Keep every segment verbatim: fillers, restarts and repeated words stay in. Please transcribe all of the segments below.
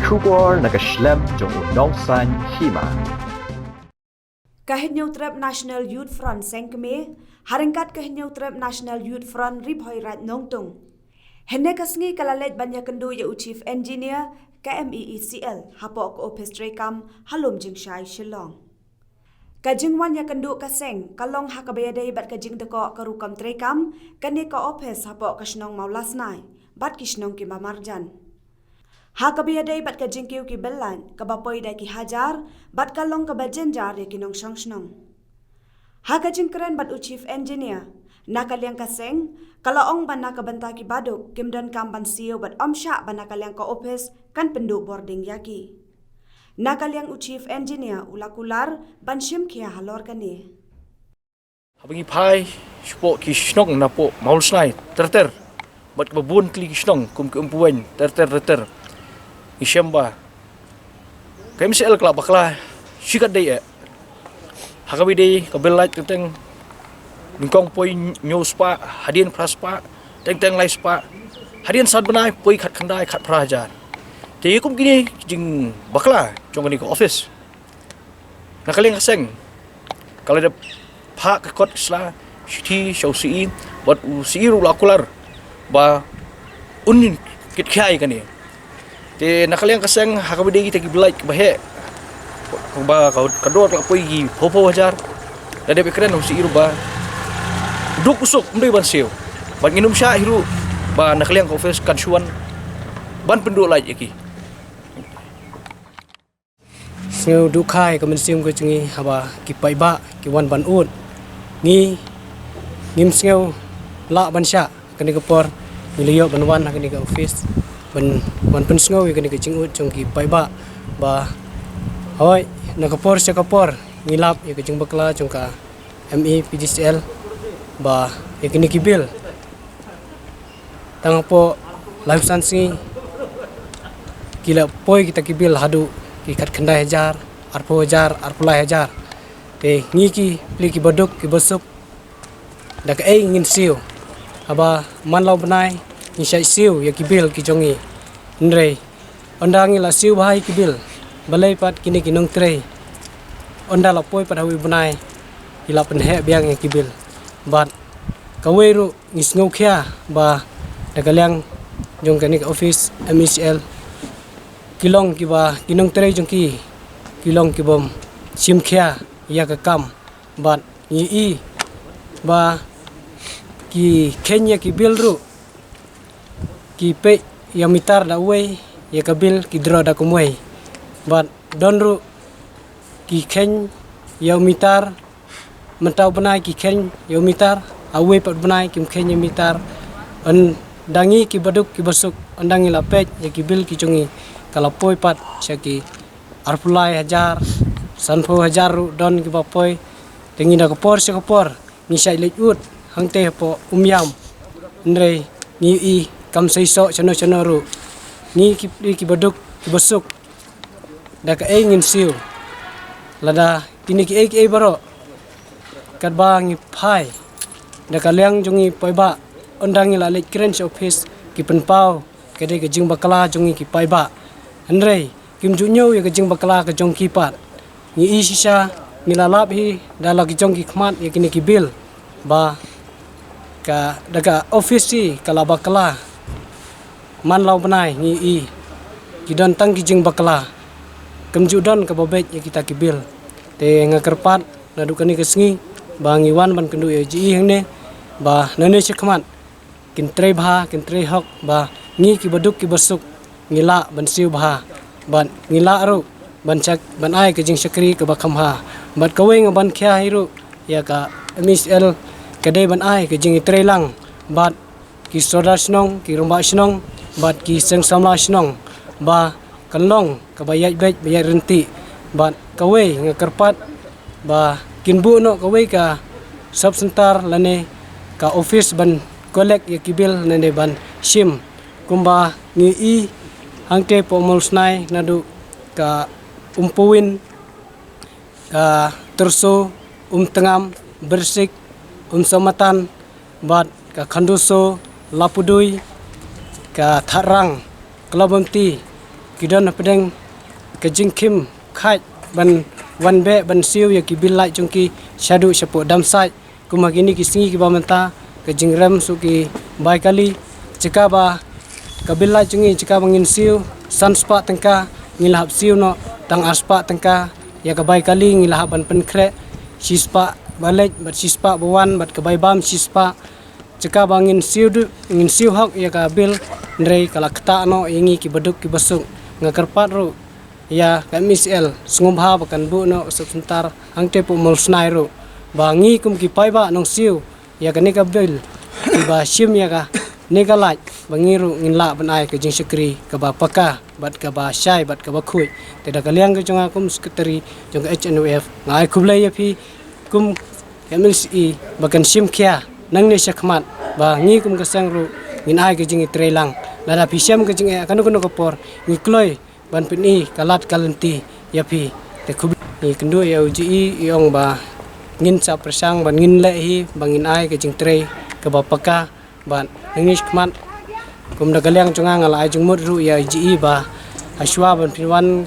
Khubor na ka shlem jong u nongsan hima. Ka Hynñiewtrep National Youth Front Seng Kmie, ha ryngkat ka Hynñiewtrep National Youth Front Ri Bhoi Raid Nongtung, hynne ka sngi ka la leit ban ïakynduh ïa u Chief Engineer ka M E E C L hapoh ka ophis treikam ha Lumjingshai, Shillong. Ka jingwan ïakynduh ka seng ka long ha kaba ïadei bad ka jingdkoh ka rukom treikam kane ka ophis hapoh ka shnong Mawlasnai bad ki shnong kiba marjan. Ha kaba ïadei bad ka jingkiew ki bill light kaba poi da ki hajar bad ka long kaba jynjar ïa ki nongshong shnong. Ha ka jingkren bad u Chief Engineer, na ka liang ka seng ka la ong ba na ka bynta ki baduk kim donkam ban siew bad ym shah ba na ka liang ka ophis kan pynduh bording ïa ki. Na ka liang u Chief Engineer u la kular ban shim khia halor kane. Haba ngi phai shapoh ki shnong napoh Mawlasnai ter ter bad kiba bun tylli ki shnong kum ki Umpuweiñ ter ter ter ter, ngi shem ba ka M C L ka la bakla shikatdei eh. Ha kaba ïadei ka bill light teng teng, nyngkong poi hynñiew spah, hadien phra spah, teng teng lai spah, hadien san bnai poi khatkhyndai khatphra hajar. Te kum kine ki jingbakla jong kane ka ophis, na ka liang ka seng ka la dep phah ka kot ka sla shithi sha u C E, bad u C E ruh u la kular ba un kit khia ïa kane. Te na ka liang ka seng ha kaba ïadei kita ki bill light kiba heh, ba ka, ka dor ka la poi ki phew phew hajar, la dep ïakren u C E ruh ba duk u suk ym dei ban siew. Bad ngin ym shah hi ruh ba na ka liang ka ophis kan shu wan ban pynduh light ïa ki. Sngewduh kha ïa ka mynsiem ka jong ngi haba ki paidbah ki wan ban ud. Ngi ngim sngew lah ban shah, kane ka por ngi la ïoh ban wan ha kane ka ophis ban wan pynsngew ïa kane ka jingud jong ki paidbah ba hoi na ka por sha ka por ngi lap ïa ka jingbakla jong ka M E P D C L ba ïa kine ki bill. Tang hapoh laiphew san sngi ki la poi kita ki bill haduh ki khatkhyndai hajar, arphew hajar, arphew lai hajar. Te ngi ki pli ki baduk ki basuk, da kaei ngin siew? Haba man la u bnai ngi shait siew ïa ki bill ki jong ngi. Hynrei ynda ngi la siew bha ïa ki bill, balei pat kine ki nongtrei ynda la poi pat ha u bnai ki la pynheh biang ïa ki bill? Bad kawei ruh ngi sngewkhia ba da ka liang jong kane ka ophis M E C L ki long kiba, ki nongtrei jong ki ki long kibym shim khia ïa ka kam. Bad ngi i ba ki kheiñ ïa ki bill ruh ki peit ïa u mitar da uwei, ïa ka bill ki draw da kumwei. Bad don ruh ki kheiñ ïa u mitar, mynta u bnai ki kheiñ ïa u mitar, ha uwei pat u bnai kim kheiñ ïa u mitar. Ynda ngi ki baduk ki basuk, ynda ngi la peit ïa ki bill ki jong ngi, ka la poi pat sha ki arphew lai hajar, sanphew hajar ruh don kiba poi. Te ngi da ka por sha ka por ngi shait leit ud hangtei hapoh Umiam. Hynrei ngi i kam seisoh shano shano ruh. Ngi ki, ki baduk ki basuk, da kaei ngin siew? Lada kine kiei kiei baroh katba ngi phai da ka liang jong ngi paidbah, ynda ngi la leit kren sha ophis ki pynpaw ka dei ka jingbakla jong ngi ki paidbah. Hynrei kim ju ñiew ïa ka jingbakla ka jong ki pat. Ngi i shisha, ngi la lap hi da la ki jong ki khmat ïa kine ki bill ba ka, da ka ophis hi ka la bakla. Man la u bnai ngi i ki don tang ki jingbakla, kim ju don kaba beit ïa kita ki bill. Te nga kyrpad naduh kane ka sngi ba ngi wan ban kynduh ïa u C E hangne ba nangne shakhmat kin trei bha, kin trei hok, ba ngi ki baduk ki basuk ngi lah ban siew bha, bad ngi lah ruh ban shak, ban ai ka jingshakri kaba kham bha. Bad kawei nga ban khia hi ruh ïa ka M E C L, ka dei ban ai ka jingïatreilang bad ki sordar shnong, ki rangbah shnong, bad ki seng samla shnong, ba kan long kaba ïaid beit ba ïaid ryntih. Bad kawei nga kyrpad ba kin buh noh kawei ka sub center lane ka ophis ban collect ïa ki bill lane ban shim, kumba ngi i hangtei hapoh Mawlasnai, naduh ka Umpowin, ka Tyrso, Umtngam, Birsik, Umsomatan, bad ka Khanduso, Lapudui, ka Thadrang, Klabamti, ki don hapdeng ka jingkhim khait ban wan beh ban siew ïa ki bill light jong ki shaduh shapoh Damsait. Kum ha kine ki sngi kiba mynta ka jingrem shuh ki bai kali, jaka ba ka bill light jong ngi jaka ba ngin siew san spah tyngka, ngi la hap siew noh tang ar spah tyngka. Ïa ka bai kali ngi la hap ban pynkhreh shi spah ba leit bad shi spah ba wan bad ka bai bam shi spah. Jaka ba ngin siew duh, ngin siew hok ïa ka bill, hynrei ka la ktah noh ïa ngi kiba duk kiba suk. Nga kyrpad ruh ïa ka M E C L sngewbha ba kan buh noh sub center hangtei poh Mawlsnai ruh, ba ngi kum ki paidbah nongsiew ïa kane ka bill kiba shim ïa kane ka light, ba ngi ruh ngin lah ban ai ka jingshakri kaba paka bad kaba shai bad kaba khuid. Te da ka liang ka jong nga kum secretary jong ka H N O F, nga ai khublei ïa phi kum ka M L C E ba kan shim khia nangne shakhmat, ba ngi kum ka seng ruh ngin ai ka jingïatreilang. Lada phi shem ka jingeh kano kano ka por, ngi kloi ban pyni ka lad ka lynti ïa phi. Te khublei. Ngi kynduh ïa u G E, i ong ba ngin sa pyrshang ban ngin leh hi ba ngin ai ka jingtrei kaba paka. Bad nangne shakhmat, kum da ka liang jong nga, nga la ai jingmut ruh ïa u G E ba hashwa ban pynwan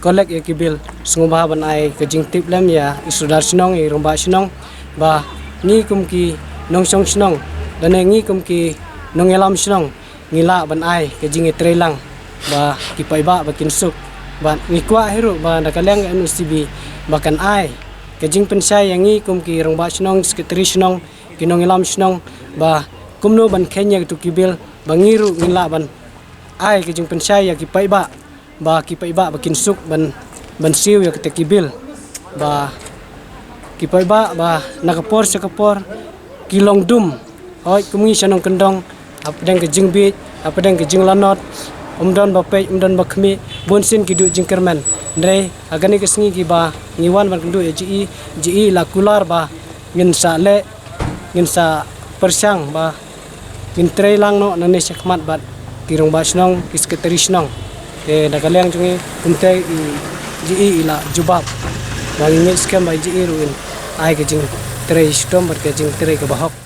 collect ïa ki bill, sngewbha ban ai ka jingtip lem ïa i sordar shnong, i rangbah shnong, ba ngi kum ki nongshong shnong, lane ngi kum ki nongïalam shnong, ngi lah ban ai ka jingïatreilang ba ki paidbah ba kin suk. Bad ngi kwah hi ruh ba da ka liang ka N O C B ba kan ai ka jingpynshai ïa ngi kum ki rangbah shnong, secretary shnong, ki nongïalam shnong, ba kumno ban kheiñ ïa kito ki bill, ba ngi ruh ngin lah ban ai ka jingpynshai ïa ki paidbah, ba ki paidbah ba kin suk ban, ban siew ïa kito ki bill, ba ki paidbah ba na ka por sha ka por ki long dum. Hooid, kum ngi sha nongkyndong, hapdeng ka jingbieit, hapdeng ka jinglanot, ym don ba peit, ym don ba khmih, bunsien ki duh jingkyrmen. Hynrei ha kane ka sngi kiba ngi wan ban kynduh ïa u G E, u G E i la kular ba ngin sa leh, ngin sa pyrshang ba ngin treilang noh nangne shakhmat bad ki rangbah shnong, ki secretary shnong. Te da ka liang jong ngi, kumta u G E i la jubab ba ngin ngeit skhem ba u G E ruh in ai ka jingtrei shitom bad ka jingtrei kaba hok.